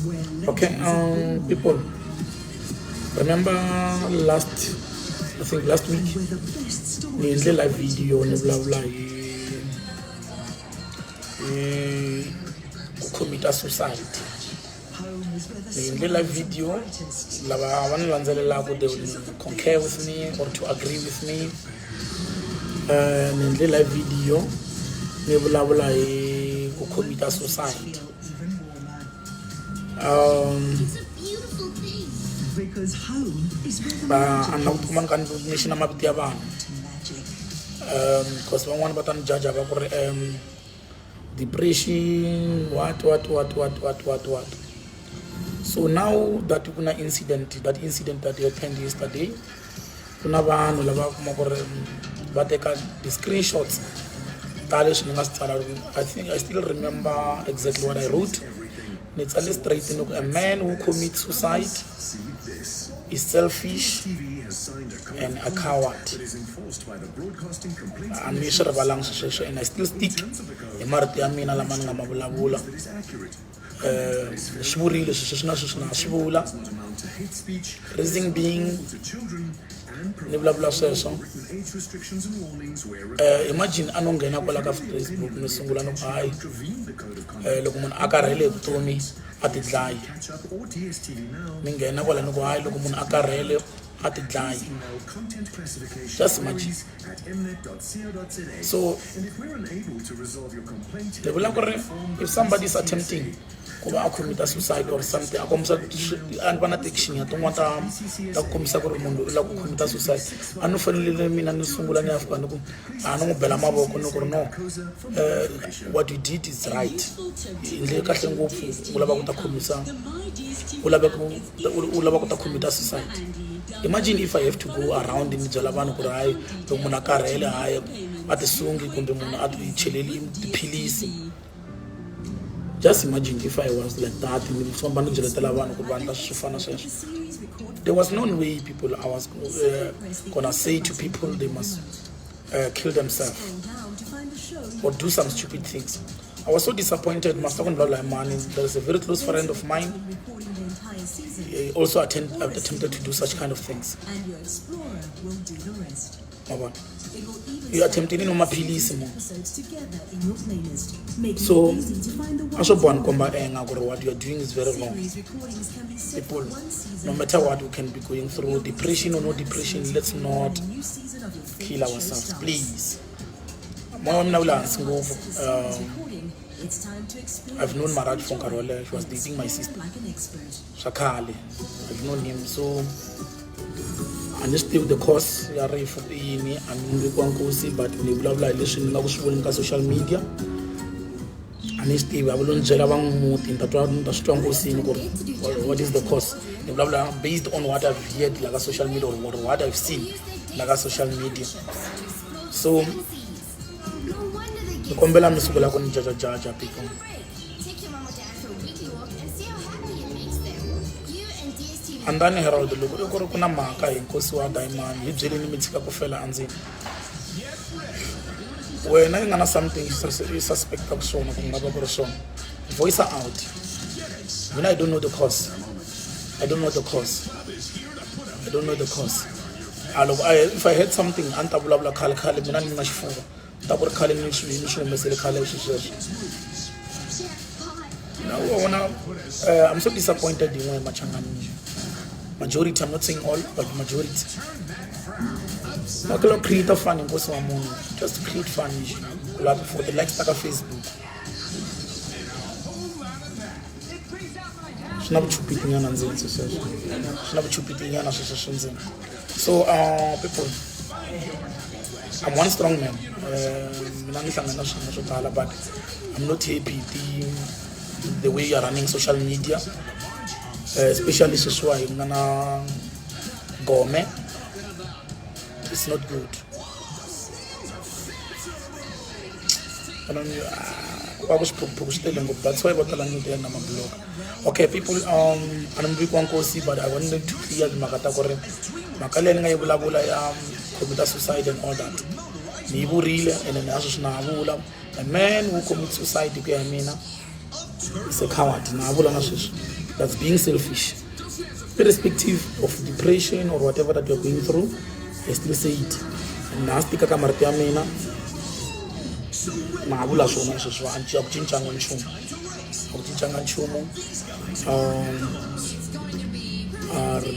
Okay, people, remember last, I think last week, ni endle live video ni vulavula hi ku commit-a suicide. Ni endle live video, lava va ni landzelelaka they will concur with me or to agree with me. Ni endle live video ni vulavula hi ku commit-a suicide. Va a ni la ku tikuma ni kha ni xi na mavito ya vanhu because van'wani va ta ni judge va ku ri depression, what what what what what what what. So now that ku na incident, that incident that happened yesterday, ku na vanhu lava kuma ku ri va teka ti-screenshots ta leswi ni nga swi tsala. I think I still remember exactly what I wrote. Ni tsale straight ni ku a man who commits suicide is selfish and a coward. A ni swi rivalanga sweswo and I still stick hi marito ya mina lama ni nga ma vulavula. Ni swi vurile sweswi na sweswi na swi vula. Reason being ni vulavula sweswo, imagine a no nghena kwala ka Facebook ni sungula ni ku hayi, loko munhu a karhele hi vutomi a ti dlayi. Ni nghena kwala ni ku hayi, loko munhu a karhele a ti dlayi. Just imagine. So ni vula ku ri if somebody is attempting ku va a commit suicide or something, a kombisa a ni va na ti-action ya tin'wana ta ku kombisa ku ri munhu loyi u lava ku commit suicide, a ni fanele mina ni sungula ni ya fika ni ku a ni n'wi bela mavoko ni ku ri no, what you did is right, i endle kahle ngopfu, u lava ku ta khomisa, u lava ku ta commit suicide. Imagine if I have to go around ni byela vanhu ku ri hayi, loko munhu a karhele hayi a ti sungi kumbe munhu a ti cheleli tiphilisi. Just imagine if I was like that, ni famba ni byeletela vanhu ku ri va endla swo fana sweswo. There was no way, people, I was gonna say to people they must kill themselves or do some stupid things. I was so disappointed. Master ku ni vulavula hi mani. There is a very close friend of mine, he also attempted to do such kind of things. Ma vona, i attemptile nwa maphilisi mo. So a swo boha ni komba enga ku ri what you are doing is very wrong. People, no matter what we can be going through, depression or no depression, let's not kill ourselves, please. Moya wa mina wu le hansi ngopfu. I've known Maraj for nkarhi wo leha. She was dating my sister swa khale. I've known him, so a ni swi tivi the cause ya rifu i yini. A ni vekiwa nkosi, but ni vulavula hi leswi ni nga ku swi voneni ka social media. A ni swi tivi, a va lo ni byela va muti, ni ta twa, ni ta swi twa nkosini ku ri what is the cause. Ni vulavula based on what I've heard la ka social media or what I've seen la ka social media. So ni kombela mi sukela ku ni jajajaja, people. Andani Harold, loko i ku ri ku na mhaka hi nkosi wa Diamond, hi byeleni mi tshika ku fela andzeni. Wena i nga na something i suspectaku swona ku nga va ku ri swona, voice out. Mina I don't know the cause, I don't know the cause, I don't know the cause. A loko if I heard something, a ni ta vulavula khale khale. Mina ni na xifuva ta ku ri khale ni swi humesele khale swi sweswo. Na wa vona, I'm so disappointed hi n'we Machangani majority. I'm not saying all, but majority va kula create fun nkosi wa munhu, just create fun nje ku lava for the likes ta ka Facebook. Swi na vuchupiti nyana ndzeni swi sweswo, swi na vuchupiti nyana sweswo swi ndzeni. So people, I'm one strong man. Mina ni hlangana na swiyimo swo tala, but I'm not happy the way you are running social media, especially sweswiwa hi nga na gome. It's not good. Va ku swiphukuphuku swi tele ngopfu, that's why vo tala ni te na mablock. Okay people, a ni muviki wa nkosi, but I wanted to clear timhaka ta ku ri mhaka leyi ni nga yi vulavula ya commit suicide and all that, ni yi vurile ene ni a sweswi na ha vula, a man who commit suicide, ku ya hi mina, is a coward. Na ha vula na sweswi. That's being selfish. Irrespective of depression or whatever that you're going through, I still say it. Na ha swi tika ka marito ya mina na ha vula swona sweswiwa a ku cincanga nchumu a ku cincanga nchumu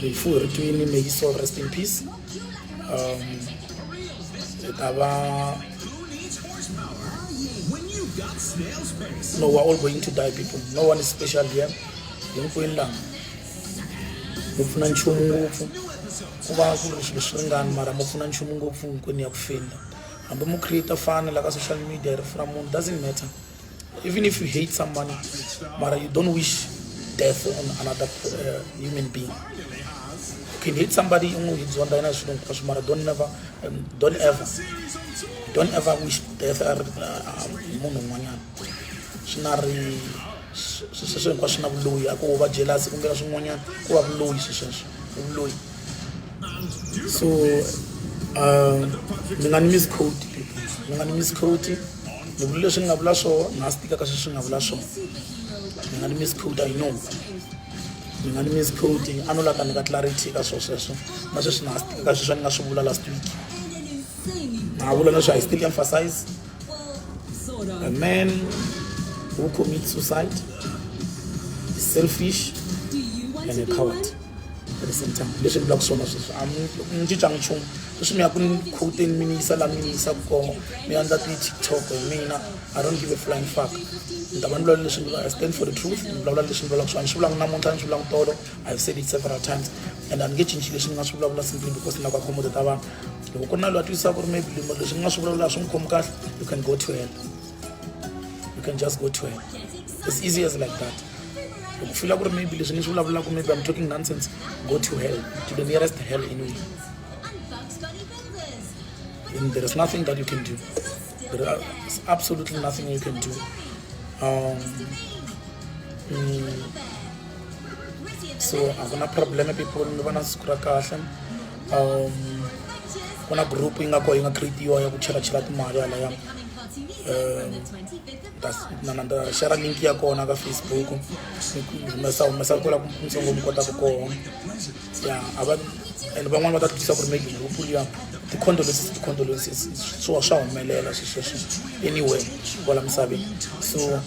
rifu hi ri twini may his soul rest in peace. Hi ta va no, we're all going to die, people. No one is special here. Hinkwenu laha mo pfuna nchumu ngopfu ku va ku ri swilo swi ringani mara mo pfuna nchumu ngopfu hinkwenu ya ku feni la hambi mo create fun la ka social media rifu ra munhu doesn't matter. Even if you hate someone, mara you don't wish death on another human being. You can hate somebody u n'wi hi zonda yena swilo hinkwaswo mara don't never don't ever don't ever wish death a ri hi munhu un'wanyana. Swi na ri sweswo hinkwaswo swi na vuloyi a ko va jealous kumbe na swin'wanyana ku va vuloyi swi sweswo i vuloyi. So mi nga ni misquote people, mi nga ni misquote. Ni vula leswi ni nga vula swona na swi tika ka sweswi ni nga vula swona. Mi nga ni misquote, I know mi nga ni misquote. A no la ta nyika clarity ka swona sweswo na sweswi na swi tika ka sweswi ni nga swi vula last week. Na vula na swi I still emphasize a man who commits suicide is selfish and a coward at the same time. Leswi ni vulaka swona sweswi a mi cincanga nchumu. Sweswi mi ya ku ni quote-ni mi ni yisa laha mi ni yisaka kona mi endla ti-TikTok hi mina. I don't give a flying fuck. Ni ta va ni vulavula leswi ni I stand for the truth. Ni vulavula leswi ni vulavulaka swona. Ni swi vulanga namuntlha, ni swi vulanga tolo. I've said it several times and a ni nge cinci leswi ni nga swi vulavula simply because ni lava ku accommodate vanhu. Loko ku ri na loyi a twisisaka ku ri maybe leswi ni nga swi vulavula swi n'wi khomi kahle, you can go to hell. You can just go to hell. It's easy as like that. Loko u feel ku ri maybe leswi ni swi vulavulaka maybe I'm talking nonsense, go to hell, to the nearest hell anyway. And there is nothing that you can do. There is absolutely nothing you can do. So a ku na problem people, mi va na siku ra kahle. Ku na group yi nga kona yi nga create-iwa ya ku chelachela timali halaya. Na na ta share link ya kona ka Facebook ni humesa humesa kwala ntsongo mi kotaka kona ya a va and van'wani va ta twisisa ku ri maybe group liya ti-condolences ti-condolences swo swa humelela swilo sweswo anywhere kwala misaveni. So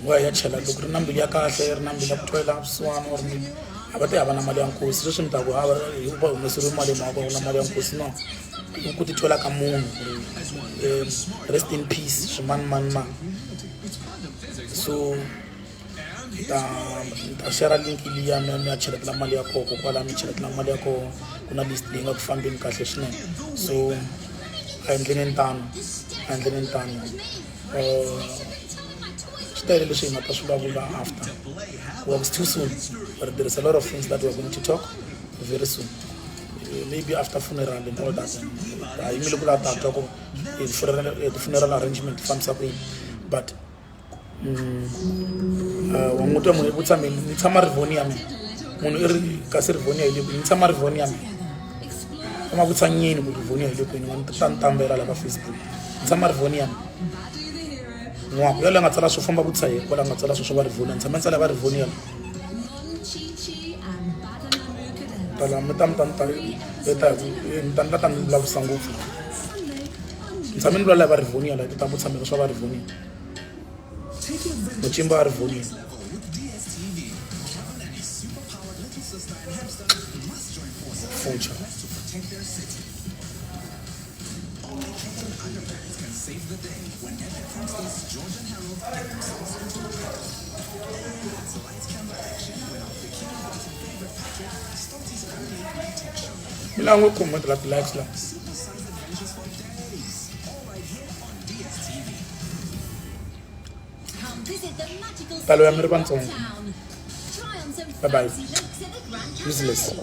nguva ya chela loko ri na mbilu ya kahle ri na mbilu ya ku twela vusiwana or maybe a va te hava na mali ya nkosi sweswi mi ta ku hava hi va humeseriwe mali hi mhaka ku na mali ya nkosi no i ku titwela ka munhu ku ri rest in peace swimani mani mani. So ni ta ni ta share link liya mi ya mi ya cheletela mali ya kona kokwala mi cheletela mali ya kona ku na list leyi nga ku fambeni kahle swinene. So a endleni tano a endleni tano swi tele leswi hi nga ta swi vulavula after well, it's too soon but there is a lot of things that we are going to talk very soon, maybe after funeral and all that. Ha yimile ku lava ta twa ku ti-funeral arrangement ti fambisa ku yini but wa n'wi twa munhu i vutisa mina ni tshama Rivonia mina munhu i ri kasi Rivonia hi le kwini ni tshama Rivonia mina u nga vutisa nyini ku Rivonia hi le kwini wa ni ta ni tambela la ka Facebook ni tshama Rivonia mina n'waku yale nga tsala swo famba vutisa hi kwala nga tsala swo swa va Rivonia ni tshama ni tsala va Rivonia tala mi ta mi ta mi ta mi ta mi ta ni ta ni vulavurisa ngopfu ni tshame ni vulavula hi va Rivonia la ta vutisa mina swa va Rivonia Muchimba a Rivonia. Future. Mina n'wi comment la ti-likes la. Talo ya mi ri vantsongo. Bye bye. Useless.